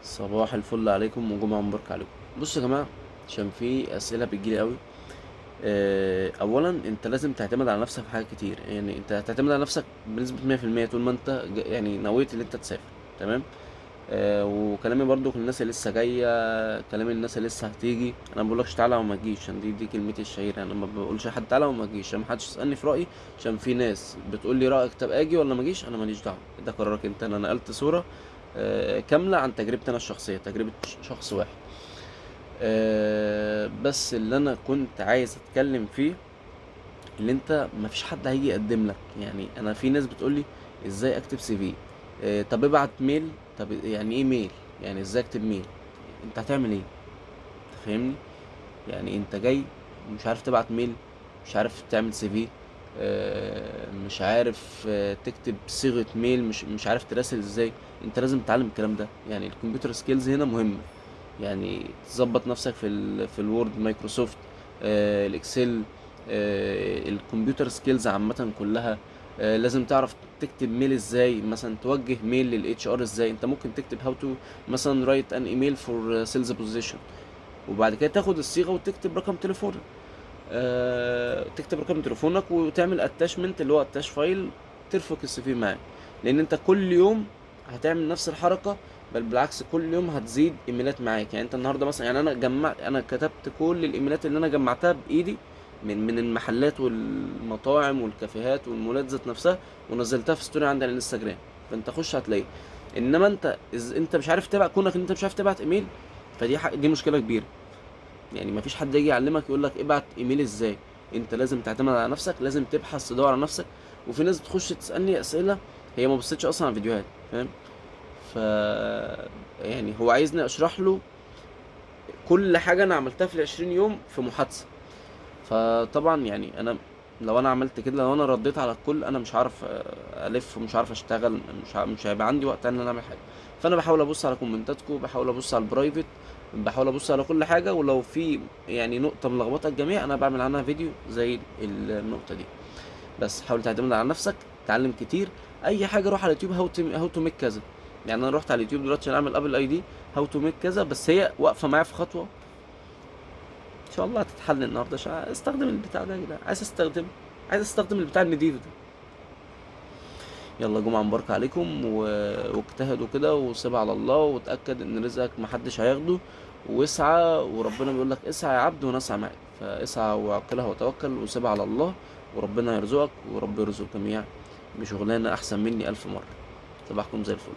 صباح الفل عليكم وجمعة مباركة عليكم. بصوا يا جماعة، عشان في أسئلة بتجيلي قوي. أولا أنت لازم تعتمد على نفسك في حاجات كتير، يعني أنت هتعتمد على نفسك بنسبة 100% طول ما أنت نويت إن أنت تسافر، تمام؟ وكلامي برضو للناس اللي لسه جاية، كلام الناس اللي لسه هتيجي، أنا ما بقولكش تعالى وما تجيش، عشان دي كلمتي الشهيرة، أنا ما بقولش لحد تعالى وما تجيش عشان ما حدش يسألني في رأيي، عشان في ناس بتقول لي رأيك طب أجي ولا ما أجيش، أنا ماليش دعوة، ده قرارك أنت. أنا نقلت صورة كاملة عن تجربتي أنا الشخصية، تجربة شخص واحد. بس اللي أنا كنت عايز أتكلم فيه اللي أنت ما فيش حد هيجي يقدم لك. أنا في ناس بتقول لي إزاي أكتب سي في، طب ابعت mail، طب يعني إيه mail؟ يعني إزاي أكتب mail؟ أنت هتعمل إيه؟ أنت فاهمني؟ أنت جاي مش عارف تبعت mail، مش عارف تعمل سي في، مش عارف، تكتب صيغة mail، مش عارف تراسل ازاي. انت لازم تتعلم الكلام ده. ال computer skills هنا مهمة، تظبط نفسك في ال Word، مايكروسوفت، ال Excel، ال computer skills عامة كلها. لازم تعرف تكتب mail ازاي، مثلا توجه mail لل HR ازاي. انت ممكن تكتب how to مثلا write an email for sales position، وبعد كده تاخد الصيغة وتكتب رقم تليفونك، تكتب رقم تليفونك وتعمل attachment اللي هو attach file، ترفق ال CV معاك. لان انت كل يوم هتعمل نفس الحركة، بل بالعكس كل يوم هتزيد ايميلات معاك. انت النهارده مثلا، انا جمعت، انا كتبت كل الايميلات اللي انا جمعتها بايدي من المحلات والمطاعم والكافيهات والمولات ذات نفسها، ونزلتها في story عندي على الانستجرام، فانت خش هتلاقيه. انما انت مش عارف تبعت، كونك ان انت مش عارف تبعت ايميل، فدي دي مشكلة كبيرة. مفيش حد يجي يعلمك يقول لك ابعت ايميل ازاي، انت لازم تعتمد على نفسك، لازم تبحث تدور على نفسك. وفي ناس بتخش تسالني اسئلة هي ما بصيتش اصلا على الفيديوهات، فاهم؟ هو عايزني اشرح له كل حاجة انا عملتها في ال20 يوم في محادثة. فطبعا انا لو انا عملت كده، لو انا رديت على الكل، انا مش عارف الف ومش عارف اشتغل، مش هيبقى عندي وقت ان انا اعمل حاجة. فانا بحاول ابص على كومنتاتكم، بحاول ابص على ال private، بحاول ابص على كل حاجة، ولو في نقطة ملخبطة الجميع انا بعمل عنها فيديو زي النقطة دي. بس حاول تعتمد على نفسك، تعلم كتير، اي حاجة روح على اليوتيوب how to make كذا. انا رحت على اليوتيوب دلوقتي عشان اعمل Apple ID how to make كذا، بس هي واقفة معايا في خطوة ان شاء الله هتتحل النهارده، عشان استخدم البتاع ده يا جدعان، عايز استخدم البتاع النضيف ده. يلا جمعة مباركة عليكم، واجتهدوا كده وسيبها على الله، وتأكد ان رزقك محدش هياخده، واسعى، وربنا بيقول لك اسعى يا عبد وانا اسعى معاك، فاسعى وعقلها وتوكل وسيبها على الله، وربنا يرزقك، ورب يرزق الجميع بشغلانة احسن مني 1000 مرة. صباحكم زي الفل.